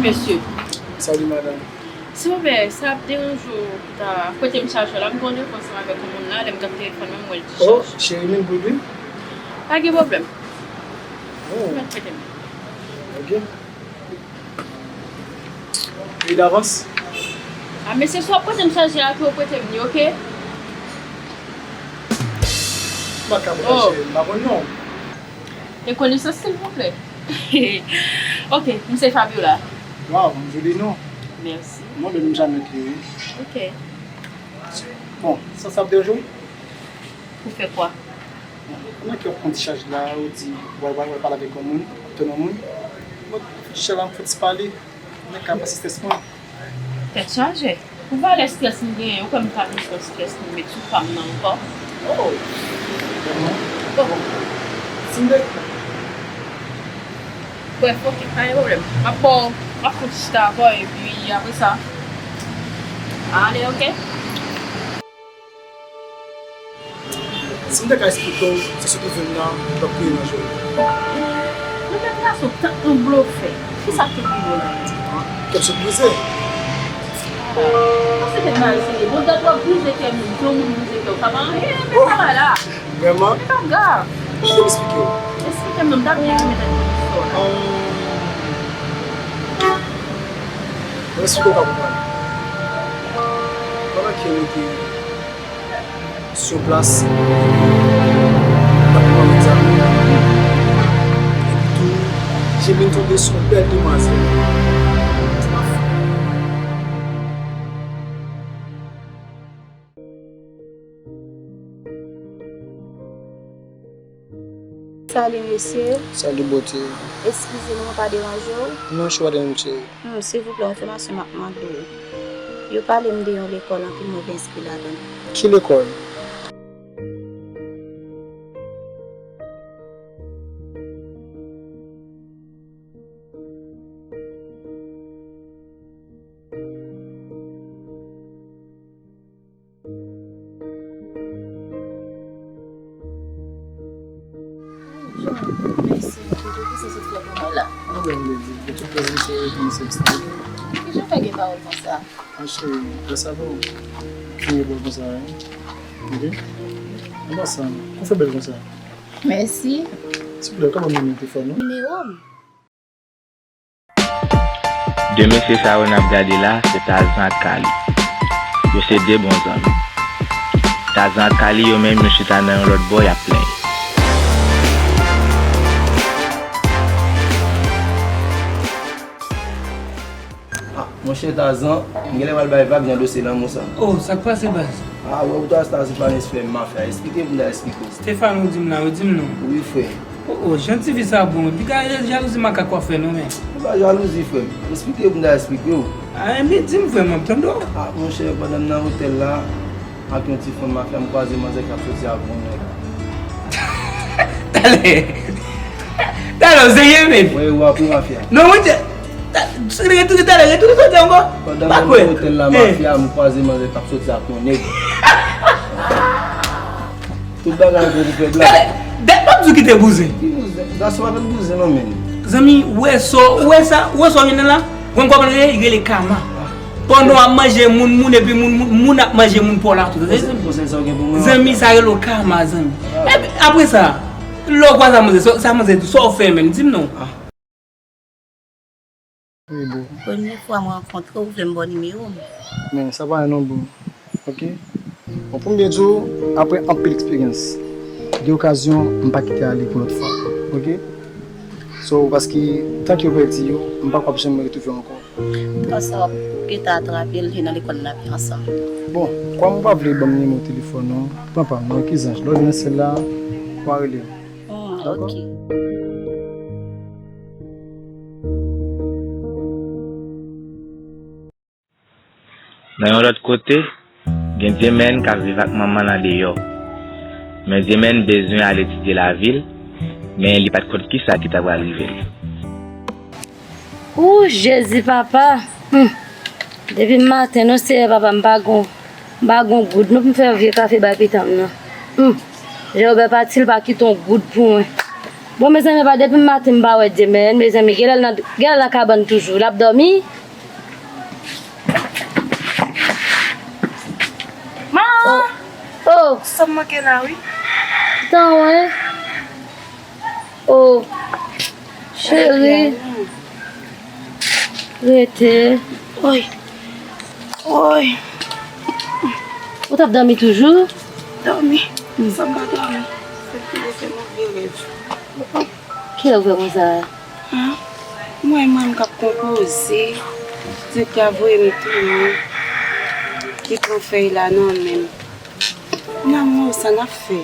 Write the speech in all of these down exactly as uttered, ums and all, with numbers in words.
Mesye. Salut, madame. Silvouplè, sa ap deranje w pou ta prete m chajè la? M gen yon revo ansanm avèk yon moun la, lè m t ap telefòn mwen, m wè l dechaje. Oh, cheri, min goud wi. Pa gen pwoblèm. Oh. Mèt prete m. Ok. Peye davans. A, mesye, si w ap prete m chajè a, tou w prete m li, ok? M pa ka prete cheri, m pa konn non. E konesans, silvouplè. Ok, m se Fabiola. Waw, m joli non. Mèsi. Non, men m jamè te wi. Ok. Bon, sa, sa ap deranje w? Pou fè kwa? Nan ki w ap pran ti chaj la, ou di, w al, w al, w al pale avèk yon moun, w ap tann yon moun. Bon, ti chaj la, m fè ti pale. Mwen ka pase strès mwen. Tèt chaje. Pou valè strès m genyen, ou kwè m ka pran strès m met sou fanm nan ankò? Oh! Vrèman? Bon. Si m te... Brèf, ok, pa gen pwoblèm. M ap ba w, m ap fè yon ti chita avè w, epi apre sa, ale, ok? Si m te ka eksplike w, se sou twouve m nan, m t ap kriye nan je w. Nou menm gason, tank nou blofè. Kisa k te pi wo la? Kè m sot brize. Ah, se tèt mari serye. Bon, dat w ap brize kè moun, jan moun brize kè w, sa pa anyen, men sa la. Vrèman? Men pa grav. Kite m eksplike w. Eksplike m non, m ta byen renmen tande istwa w la. Mwen eksplike w ka konprann. Pandan ke nou te sou plas, t ap pran egzamen. Epi tou, Jemine tonbe sou yon bèl demwazèl. Salut mesye. Salut beauté. Eskize nou, mwen pa deranje w? Non, cheri, pa deranje m, cheri. Hmm, silvouplè, yon enfòmasyon m ap mande w. Yo pale m de yon lekòl anpil, mwen vle enskri ladan l. Ki lekòl? Mèsi anpil wi pou sa w sot fè pou mwen la. Mwen menm, baby, e tout plezi se rekonesans la, ok? Kijan w fè gen pawòl konsa? A cheri, gras avè w, m fini bèl konsa, wi. Ok? Anba sa, ou fè bèl konsa. Mèsi. Silvouplè, ou ka ban m nimewo telefòn ou? Nimewo m? De mesye sa yo n ap gade la, se Tazan ak Kali. Yo se de bon zanmi. Tazan ak Kali yo menm, yo chita nan yon lòt bò, y ap plenyen. Ah, monchè Tazan, m genlè pral bay vag nan dosye lanmou sa. Oh, sa k pase, baz? Ah, wè, ou ta, Tazan pa gen espè mafya. Eksplike pou m ta eksplike w. Stéphane, ou di m la, ou di m non. Wi, frè. Oh, oh, jan tifi sa bon, piga jalouzi makak w ap fè non, men. Se pa jalouzi, frè m. Eksplike pou m ta eksplike w. Ah, enben, di m, frè m, m ap tande w. Ah, monchè, pandan m nan otèl la, ak yon ti fanm mafya, m kwaze manzè k ap soti ak yon nèg. Talè. Talè, w serye, men? Mwen, w ap ri mafya. Non, monchè. Ta-, retounen talè, retounen soti ankò. Pandan m nan otèl la, mafya, m kwaze manzè k ap soti ak yon nèg. Tout bagay bon pou fè blag. Talè, dat m ap di w kite bouzen. Ki bouzen? Gason pa fè bouzen non, men. Zanmi, ou wè sa, ou wè sa, ou wè sa w jwenn nan la? Ou konn kòman l rele? Li rele kama. Pandan w ap manje moun, moun, epi moun, moun, moun ap manje moun pa w la tou. Konsèy, konsèy sa w gen pou mwen? Zanmi, sa rele w kama, zanmi. Epi, apre sa, lè w kwaze ak manzè, sa, sa manzè di, sa w fè menm? Di m non. Ah. Wi, boo. Premye fwa mwen rankontre w, ou vle m ba w nimewo m? Men, sa pa anyen non, boo. Ok? Bon, pou m byen di w, apre anpil eksperyans, gen okazyon, m pa kite ale pou lòt fwa. Ok? So, paske, tan ke yo pèdi yo, m pa kwè ap janm retwouve yo ankò. Tan sa w ap gentan atrape l, li nan lekòl n ap ansanm. Bon, kòm ou pa vle ban m nimewo telefòn ou, pran pa m non, ki zanj. Lè w jwenn sèl la, w a rele m. Hmm, dakò? Ok. Nan yon lòt kote, gen Dyemen k ap viv ak manman l andeyò. Men Dyemen bezwen al etidye lavil, men li pa t konn kisa ki ta pral rive l. Ooh, Jezi, papa! Hmm. Depi maten, non, Seyè, papa, m pa gon, m pa gon goud, non, pou m fè vye kafe bay pitit mwen nan. Hmm. Jewobè pati, l pa kite yon goud pou mwen. Bon, mezanmi, pa depi maten m pa wè Dyemen, mezanmi, genlè l nan, genlè l nan kabann toujou, l ap dòmi. Manman! Oh! Sa m manke la, wi. Tan, wi. Oh, cheri. Rete. Oy. Oy. Ou t ap dòmi toujou? Dòmi. Hmm. Sa m pa dòmi. Se ki fè m anvi rèv. Ki lè w fè konsa? An? Mwen menm k ap konpoze. Di w ka voye m tounen. Ki pran fèy la nan men m. Nan mwen, sa n ap fè.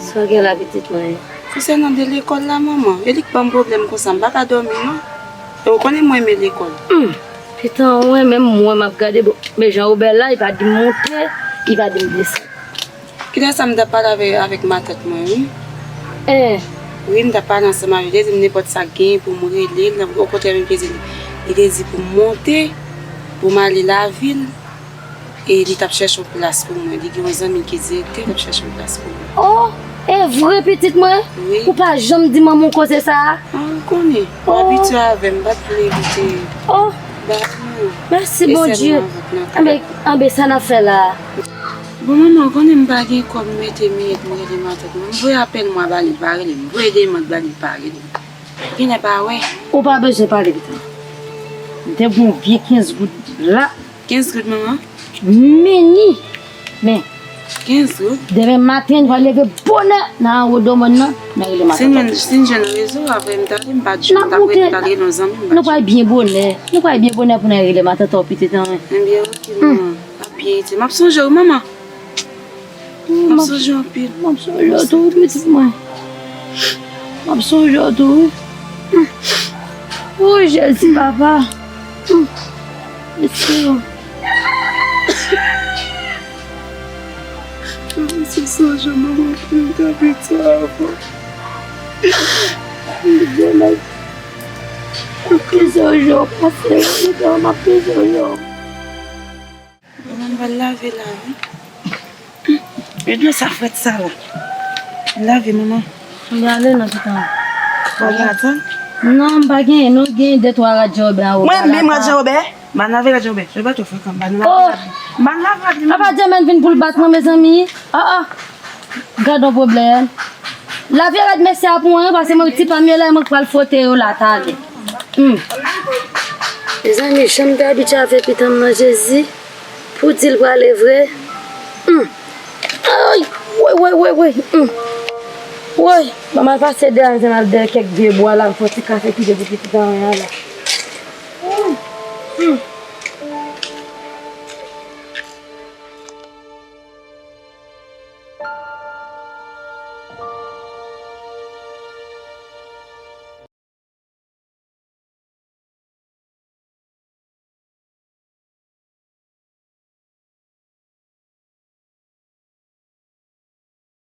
Sa w gen la, pitit mwen? Konsènan de lekòl la, manman, e li k ban m pwoblèm konsa, m pa ka dòmi, non. E ou konnen mwen renmen lekòl. Hmm. Pitan, mwen menm, mwen, m ap gade, bon, men jan ou bèl la, li pa di m monte, li pa di m desann. Kilè sa m t ap pale avè, avèk matant mwen, wi. Eh. Wi, m t ap pale ansanm avè l, li te di m nenpòt sa k genyen pou m rele l, okontrè, menm li te di, li te di pou m monte, pou m ale lavil. E li t ap chèche yon plas pou mwen. Li gen yon zanmi ki direktè, l ap chèche yon plas pou mwen. Oh, e vre, pitit mwen? Wi. Ou pa janm di manman w koze sa a? Ah, ou konnen. Ou abitye avè m, m pa t vle li te... Oh, mèsi Bondye. Anben, anben, sa n ap fè la a? Bon, manman, ou konnen m pa gen kòb mete miyèt mwen rele matant mwen. M voye apèl mwen ba li, li pa rele m. M voye demann ba li, li pa rele m. Genlè pa wè. Ou pa bezwen pale, pitit mwen. M te gen yon vye kenz goud la. Kenz goud, manman? Meni! Men, kenz goud? Demen maten, nou pral leve bonè nan anwo domòn nan, nan rele matant. Si n jwenn, si n jwenn rezo, apre m t ale, m pa t jwenn, m t ap rele, m t al rele yon zanmi m. Nou pral byen bonè. Nou pral byen bonè pou n al rele matant ou pitit an. Ebyen, oke, manman. M ap byen ede. M ap sonje w, manman. M ap sonje w anpil. M ap sonje w tou, pitit mwen. M ap sonje w tou, wi. O Jezi, papa. Mèsi, o. Mwen se sonje manman pou m ta piti avan. M ap sonje w, pase w, m ap sonje w. Manman, m pral lave la, wi. Wi, dlo sa frèt sa la. Lave, manman. M ale nan pitan. Ou ale atann? Non, m pa genyen, non, genyen de twa rad Jan Wobè anwo. Mwen menm rad Jan Wobè? M al lave rad Jan Wobè. Jan Wobè twò frekan, m pa nan lave rad li. M pa nan lave rad li, manman. Papa Dyemen vin pou l bat mwen, mezanmi. Ah, ah. Gad yon pwoblèm. Lave rad mesye a pou mwen, wi, paske mwen ti pa m yo la, mwen k pral fwote yo la talè. Hmm. Mezanmi, jan m te abitye a fè pitan m nan, Jezi, pou di l prale vre. Hmm. Ay, woy, woy, woy, woy. Hmm. Woy, ban m al pase dèyè, m al dèyè kèk vye bwa la, m fè yon ti kafe kite pou pitit an la. Hmm. Hmm.